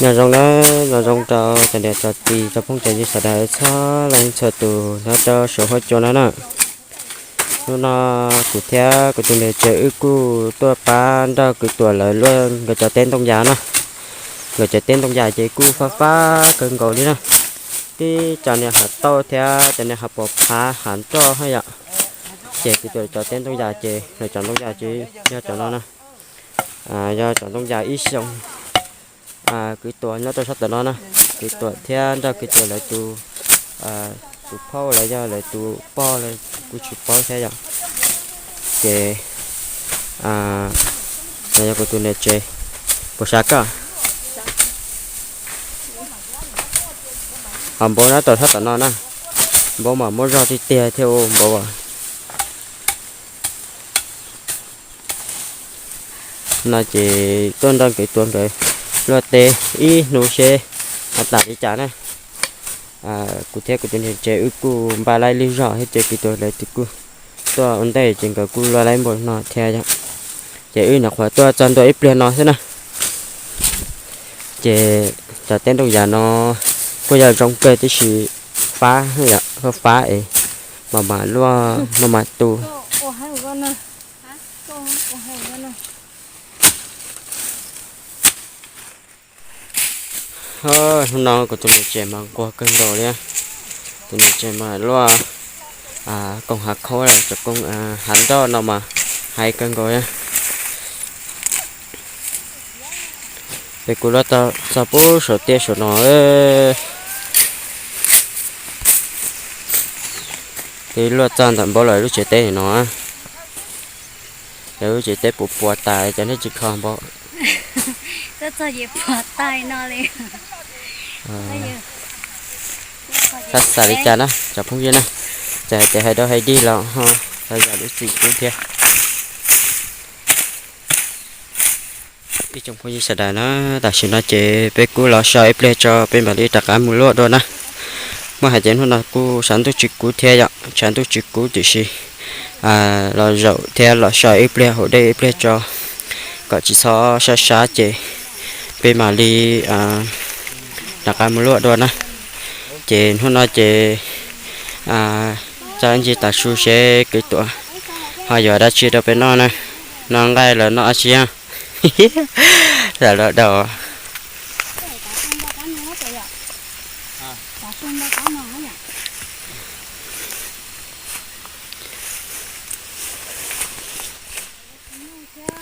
Nyob zoo na, nyob zoo rau cov niam cov txiv cov phooj cov ywg sawv daws txhua leej txhua tus nyob rau saum huab cua no na. Hnub no kuv thiab kuv tus niam tsev wb kuj tuaj pab nrog kwv Tuam lawv luaj nkawd cov teb ntoo yas na. Nkawd cov teb ntoo yas ces kuj fab fab kawg nkaus li na. Tib cov niag hav tauj thiab cov niag hav pos phav hav nroj haj yom. Ces kwv Tuam cov teb ntoo yas ces lawv cov ntoo yas ces yog cov no na. Yog cov ntoo yas ib xyoo kwv Tuam nyob rau sab tom no na. Kwv Tuam thiab nrog kwv Tuam lawv tus, tus phauj los yog lawv tus pog los kuj tsis paub thiab yom. Ces no yog kuv tus niam tsev, puas sav koj? Ho npau nyob rau sab tom no na, npau mas muaj zog tiag tiag thiab ua npau. No ces tuaj nrog kwv Tuam nkawd luaj teb ib hnub seb ho tas li cas na. Kuv thiab kuv tus niam tsev wb kuj npaj laib lwg zog thiab ces kwv Tuam lawv kuj tuaj ua ntej ces nkawd kuj luaj laib npaum no thiab yom. Ces wb nyuam qhuav tuaj txog ntua ib pliag no xwb na. Ces cov teb ntoo yas no kuj yog zoo kawg tiam sis fab, fab es mas mas luaj no mas tu. Hnub no kuv tus niam tsev mas nquag kawg nkaus li. Tus niam tsev mas luaj koom hav khaub los cov koom hav nroj no mas hais kawg nkaus li. Peb kuj luaj txog pub saum tiaj saum no. Peb luaj txog ntawm npau lawv lub tsev teb no. Lawv lub tsev teb puas puas tas cov nej tsis kho npau. Xav xav li cas na cov phooj ywg na, ces hais tias hais dab hais dig los ho yog lub txim kub thiab. Ib tsoom phooj ywg sawv daws na, tam sim no ces peb kuj los so ib pliag tso peb mam li rov qab mus luaj dua na. Muaj hais tias hnub no kuj sab ntuj tsis kub thiab yom, sab ntuj tsis kub tiam sis los zaum thiab los so ib pliag haus dej ib pliag tso kom tsis txhob sab sab ces peb mam li rov qab mus luaj dua na. Ces hnub no ces txog ib ntsis tav su seb kwv Tuam ho yuav dab tsi rau peb noj na. Noj nqaij los noj dab tsi? Lam los daus.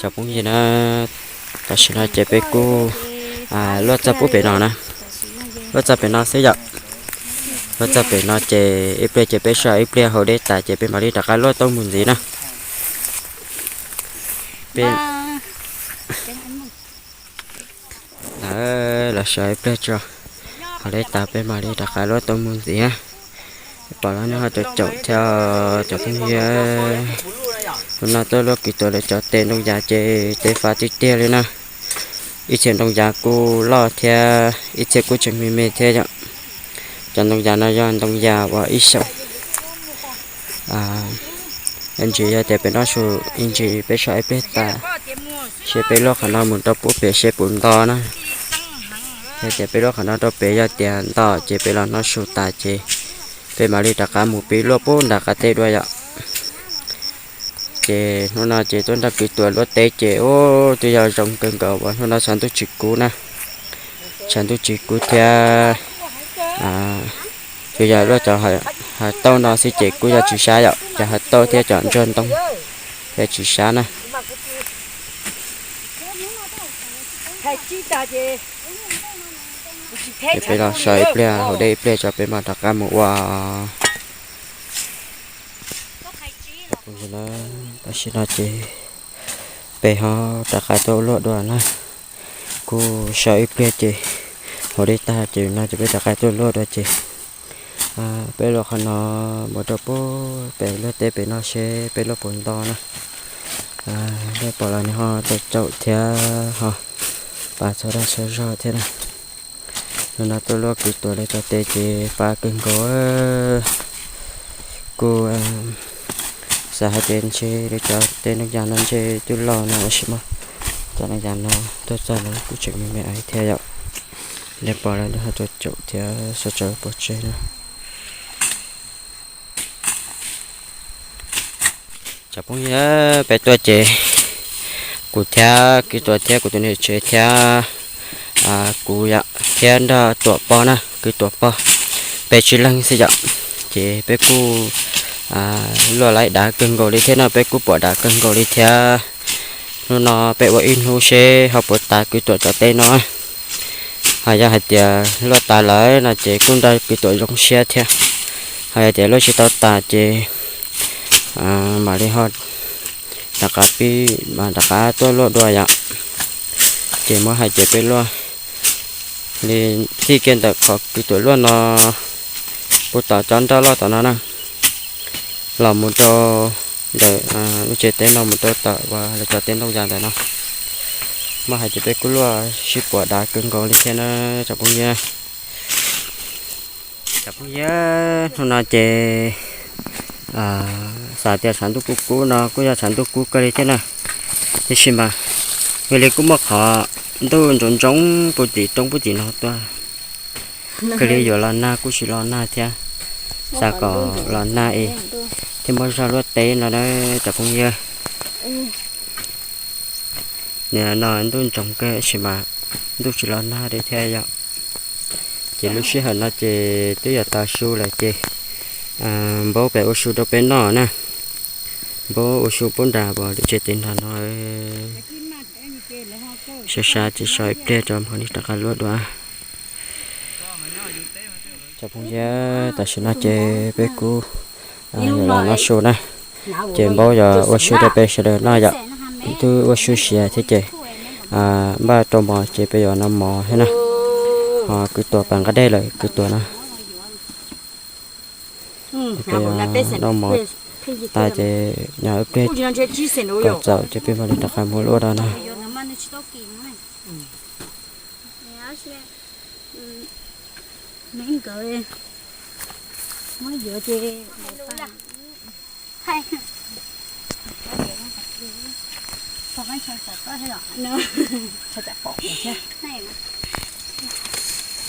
Cov phooj ywg na, tam sim no ces peb kuj luaj txog pub pem no na, luaj txog pem no xwb yom. Luaj txog pem no ces ib pliag ces peb so ib pliag haus dej tas ces peb mam li rov qab luaj tau mus ntxiv na. Peb los so ib pliag tso, haus dej tas peb mam li rov qab luaj tau mus ntxiv. Pom los nej ho caum caum thiab cov phooj ywg. Hnub no tuaj luaj kwv Tuam lawv cov tes ntoo yas ces tes fab tiag tiag li na. Ib txhia ntoo yas kuj loj thiab ib txhia kuj tseem me me thiab yom. Cov ntoo yas no yog ntoo yas uas ib xyoos. Ntsis yog tias peb noj su, ib ntsis peb so ib pliag tas, seb peb luaj qhov no mus rau pub pem seb puas nto na. Yog tias peb luaj qhov no rau pem yog tias nto ces peb los noj su tas ces peb mam li rov qab mus pib luaj pub nram qab teb dua yom. Ces hnub no ces tuaj nrog kwv Tuam luaj teb ces ub twb yog zoo kawg nkaus uas hnub no tshav ntuj tsis kub na. Tshav ntuj tsis kub thiab. Tsuas yog luaj cov hav tauj no xwb ces kuj yog tsis sab yom, cov hav tauj thiab cov ntsuag ntoo thiab tsis sab na. Ces peb los so ib pliag haus dej ib pliag tso peb mam rov qab mus ua. Tam sim no ces peb ho rov qab tuaj luaj dua na. Kuj so ib pliag ces haus dej tag ces no ces peb rov qab tuaj luaj dua ces peb luaj qhov no mus rau pub pem luaj teb pem no seb peb luaj puas nto na. Nej pom los nej ho caum caum thiab ho pab txhua dag txhua zog thiab na. Hnub no tuaj luaj kwv Tuam lawv cov tes ces fab kawg nkaus. Kuj xav hais tias ntshe lawv cov tes ntoo yas no ntshe twb loj no tab sis mas cov ntoo yas no tuaj txog no kuj tseem me me thiab yom. Nej pom lawm, nej ho tau caum thiab sawv tsees pov tseg na. Cov phooj ywg, peb tuaj ces kuv thiab kwv Tuam thiab kuv tus niam tsev thiab kuv yom, thiab nrog Tuam pog na, kwv Tuam pog, peb tsib leeg xwb yom. Ces peb kuj luaj laib dav kawg nkaus li thiab no, peb kuj puam dav kawg nkaus li thiab. Hnub no peb ua ib hnub seb ho puas tas kwv Tuam cov teb no. Ho yog hais tias luaj tas lawm no ces kuj nrog kwv Tuam zoo siab thiab. Ho yog tias luaj tsis tau tas ces mam li ho rov qab pib, rov qab tuaj luaj dua yom. Ces muab hais tias peb luaj li txij kiag ntawm qhov kwv Tuam luaj no, puag tom cov nroj loj tom no na, los mus rau ntawm lub tsev teb no mus rau tom uas lawv cov teb ntoo yas ntawm no. Muab hais tias peb kuj luaj sib puam dav kawg nkaus li thiab na cov phooj ywg. Cov phooj ywg, hnub no ces xav tias tshav ntuj kub kub no kuj yog tshav ntuj kub kawg li thiab na, tiam sis mas yog li kuj muaj qhov ntuj ntsoov ntsoov puag tim roob puag tim no tuaj. Kawg li yuav los nag kuj tsis los nag thiab, xav kom los nag es thiaj muaj zog luaj teb no na cov phooj ywg. Nim no ntuj ntsoov kawg sis mas ntuj tsis los nag li thiab yom. Ces lub sij hawm no ces twb yuav tav su lawm ces Npaub pem ua su rau peb noj na. Npaub ua su pub nram lub tsev teb nram no. Sab sab tsis so ib pliag rau mam li rov qab luaj dua. Cov phooj ywg, tam sim no ces peb kuj yuav los noj su na. Ces Npaub yuav ua su rau peb sawv daws noj yom. Twb ua su siav thiab ces npaj rau mov ces peb yuav noj mov thiab na. Ho kwv Tuam pas nqa dej lawm kwv Tuam na. Peb yuav noj mov tas ces nyob ib pliag kom txaus ces peb mam li rov qab mus luaj dua na.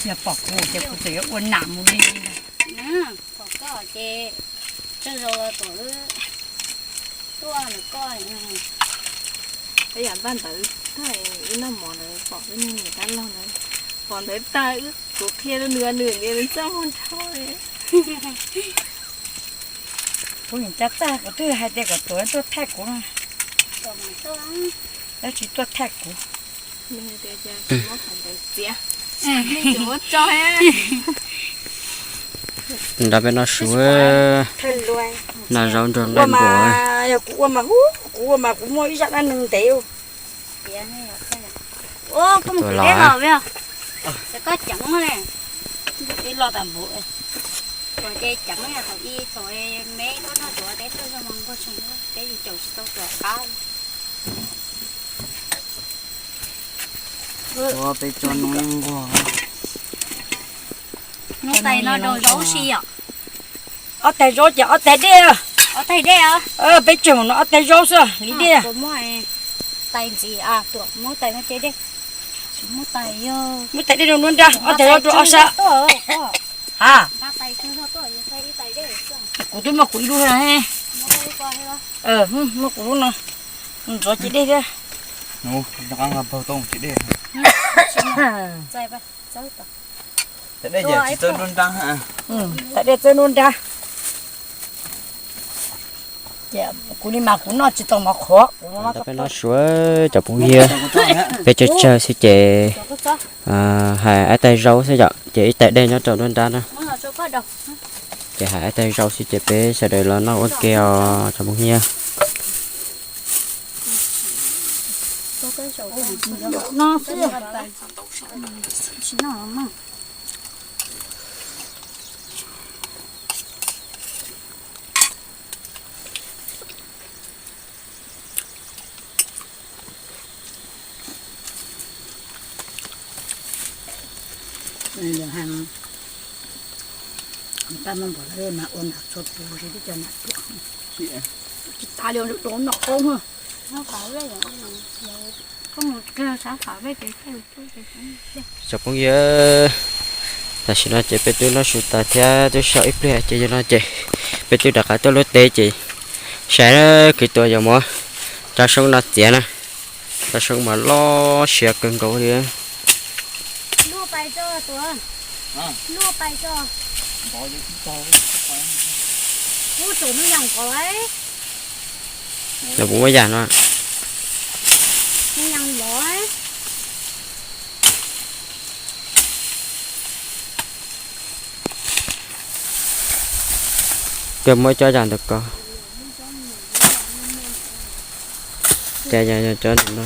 Yog pom kuv ces kuv txawm yuav ua nam mus li. Pom koj ces tsawg zaus los tuaj wb tuaj ntawm koj. Peb yam npaj ntawd tag, wb noj mov ntawd pom wb niag niam tab laug ntawd, pom ntawd tag wb kuv qhia rau nws, nws niam nws txaj muag nrho li. Kuv niam cab txaj kuv twb hais tias kom Tuam tuaj thaij kuv no, tab tsis tuaj thaij kuv. Nrog peb noj su, noj zaub nrog nqaij npua. Yog kuv ua mas hu, kuv ua mas kuv muaj ib zaj dab neeg ntev. Koj mus kwv dej los, koj ceev li, ib lo tas npaum, ces ceev thaum ub thaum me koj noj tuav teb tag zog mas nquag tshee, peb yus caum tsis tau tuam qab. Peb tso nub nquag. Nub tais no rau zaub si yom. Ob tais zaub ces ob tais dej. Ob tais dej. Peb tseem no ob tais zaub xwb li dej. Tais ntxiv, tuam muab tais no ces dej. Muab tais dej rau nruab nrab, ob tais zaub rau ob sab. Ha. Kuv twb muaj kuv ib lub he. Muaj kuv lub no. Ntxuav ces dej thiab. Tais dej txawb nruab nrab. Kuv li mas kuv noj tsis tau mov qhuav. Peb noj su cov phooj ywg, peb tsawg tsawg xwb ces hais ob tais zaub xwb yom, ces ib tais dej nyob rau nruab nrab na. Ces hais ob tais zaub xwb ces peb sawv daws los noj ua ke os cov phooj ywg. Pab muab npam lawv mas ua nam txhua tus es twb cov nam tuaj. Tsis tas li, rau noj qoob. Tsoom phooj ywg, tam sim no ces peb twb noj su tas thiab twb so ib pliag ces yog no ces peb twb rov qab tuaj lub teb ces saib kwv Tuam yuav muab rab soob no txiav na. Rab soob mas loj siab kawg nkaus li. Los puas muaj yam no? Koj muab cov yam ntawm ko, cas yog cov ntawm no.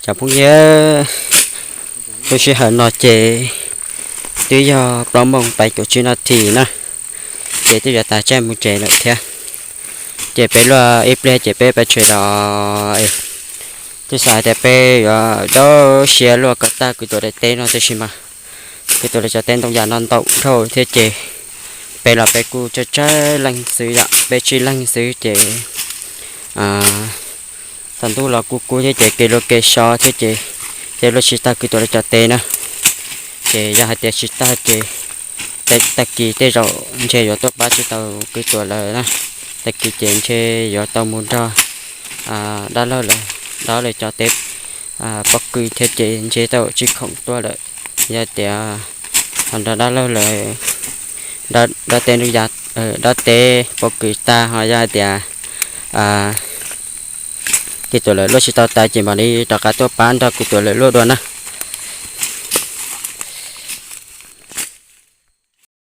Cov phooj ywg, lub sij hawm no ces twb yog plaub moos pais kaum tsib nas this na, ces twb yuav tas caij mus tsev lawm thiab. Ces peb luaj ib pliag ces peb pais tsev los, twb xav hais tias peb yuav dawb siab luaj kom tag kwv Tuam daim teb no tiam sis mas kwv Tuam lawv cov teb ntoo yam no ntau dhau thiab ces peb los peb kuj tsawg tsawg leej xwb yom, peb tsib leeg xwb ces thaum ntuj los kuj kub thiab ces kev luaj kev so thiab ces tej luaj tsis tag kwv Tuam lawv cov teb na. Ces yog hais tias tsis tag ces tag kis tej zaum ntshe yuav tuaj pab tsis tau kwv Tuam lawm na. Tag kis ces ntshe yuav tau mus nrog dab laug lawv, dab laug lawv cov teb pob kws thiab ces ntshe tau tsis khoom tuaj lawm. Yog tias ho nrog dab laug lawv dab teb ntoo yam, dab teb pob kws tag ho yog hais tias kwv Tuam lawv luaj tsis tau tas ces mam li rov qab tuaj pab nrog kwv Tuam lawv luaj dua na.